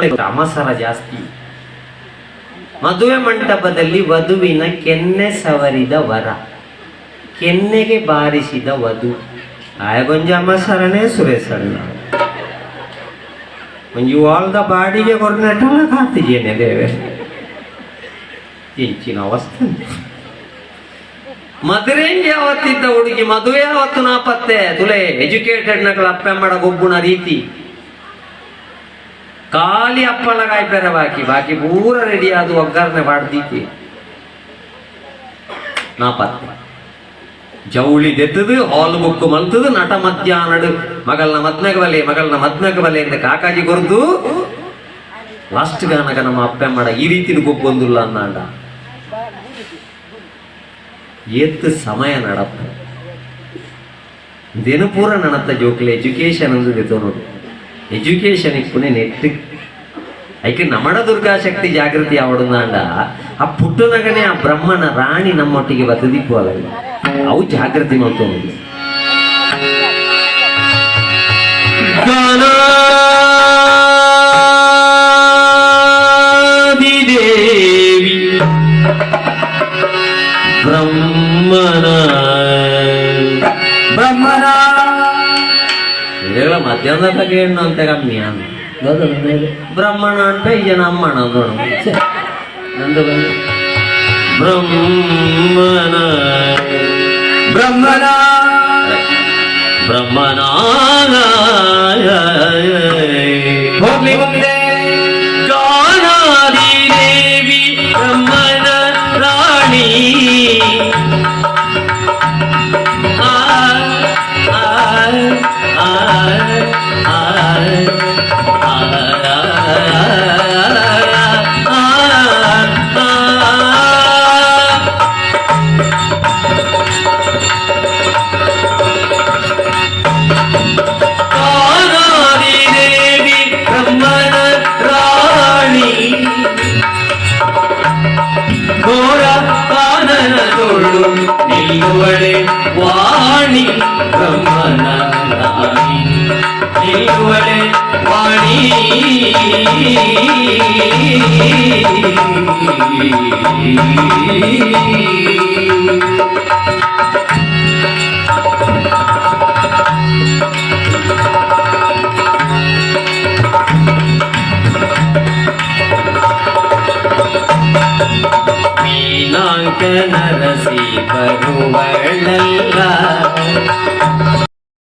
ಅಮಸರ ಜಾಸ್ತಿ. ಮದುವೆ ಮಂಟಪದಲ್ಲಿ ವಧುವಿನ ಕೆನ್ನೆ ಸವರಿದ ವರ, ಕೆನ್ನೆಗೆ ಬಾರಿಸಿದ ವಧು. ಆಯಗೊಂಜಿ ಅಮಸರನೇ ಸುರೇಶಣ್ಣ. ಒಂಜಿ ವಾಲ್ದ ಬಾಡಿಗೆ ಕೊರ್ನೆಟಲ ಕಾತಿಜೇನೆ ದೇವೆ. ಎಂಚಿನ ಅವಸ್ಥೆ! ಮದುರೆಂಗೆ ಯಾವತ್ತಿದ್ದ ಹುಡುಗಿ ಮದುವೆ ಯಾವತ್ತು ನಾಪತ್ತೆ. ತುಲೆ ಎಜುಕೇಟೆಡ್ ನಕಲ ಅಪ್ಪೆಮ್ಮಡ ಗೊಬ್ಬುನ ರೀತಿ. ಖಾಲಿ ಅಪ್ಪಳ ಕಾಯ್ಪೆರೆ ಬಾಕಿ, ಬಾಕಿ ಪೂರ ರೆಡಿ. ಅದು ಒಗ್ಗರಣೆ ಪಾಡ್ದೀತಿ, ನಾಪತ್ತೆ. ಜೌಳಿ ದೆತ್ತದು, ಹಾಲ್ ಬುಕ್ ಮಲ್ತದು, ನಟ ಮಧ್ಯಾಹ್ನಡು ಮಗಳನ್ನ ಮದ್ಮೆಗ ಬಲೆ, ಮಗಳನ್ನ ಮದ್ಮೆಗ ಬಲೆ ಅಂತ ಕಾಕಾಜಿ ಕೊರ್ದು, ಲಾಸ್ಟ್ ಗಾನಗ ನಮ್ಮ ಅಪ್ಪೆಮ್ಮಡ ಈ ರೀತಿನ ಗೊಬ್ಬೊಂದುಲ್ಲ ಅಂದಾಂಡ ಏತ್ ಸಮಯ ನಡಪ್ಪ ಇದೇನು ಪೂರ ನಡತ್ತ. ಜೋಕ್ಲೆ ಎಜುಕೇಶನ್ ಅಂದ್ರೆ ತೋನೋಡು. ಎಜುಕೇಶನ್ ಇಪ್ಪುನೆ ನೆಟ್ ಐಕೆ ನಮಡ ದುರ್ಗಾಶಕ್ತಿ ಜಾಗೃತಿ ಅವಡುಂದಾಂಡ ಆ ಪುಟ್ಟನಗನೇ ಆ ಬ್ರಹ್ಮನ ರಾಣಿ ನಮ್ಮೊಟ್ಟಿಗೆ ಬತ್ತದಿಪ್ಪು. ಅವು ಜಾಗೃತಿ ಮಲ್ತೋನು. ದೇವಿ ಬ್ರಹ್ಮನ ಬ್ರಹ್ಮನ ಇದೆಲ್ಲ ಮಧ್ಯಾಹ್ನದ ಕೇಳು ಅಂತ ಕಮ್ಮಿ. ಬ್ರಹ್ಮಣ ಅಂತ ಈ ಜನ ಅಮ್ಮಣ ಅಂದೋಣ. ನಂದು ಬಂದು ಬ್ರಹ್ಮನ ಬ್ರಹ್ಮನ ಬ್ರಹ್ಮನ ಹೋಗ್ಲಿ ಮುಂದೆ. ಗಾನಾದಿ ದೇವಿ ಬ್ರಹ್ಮನ ರಾಣಿ. ಆ ಆ ಆ ಆ ಆ ಆ ಆ. ಗಾನಾದಿ ದೇವಿ ಬ್ರಹ್ಮನ ರಾಣಿ, ಘೋರ ಕಾನನ ತೋಳು ನಿಲ್ಲುವಳೆ ವಾಣಿ, ಬ್ರಹ್ಮನ ರಾಣಿ ನಿಲ್ಲುವಳೆ ವಾಣಿ. ಮೀನಾಂಕ ನರಸಿ ಬರುವಳಲ್ಲ.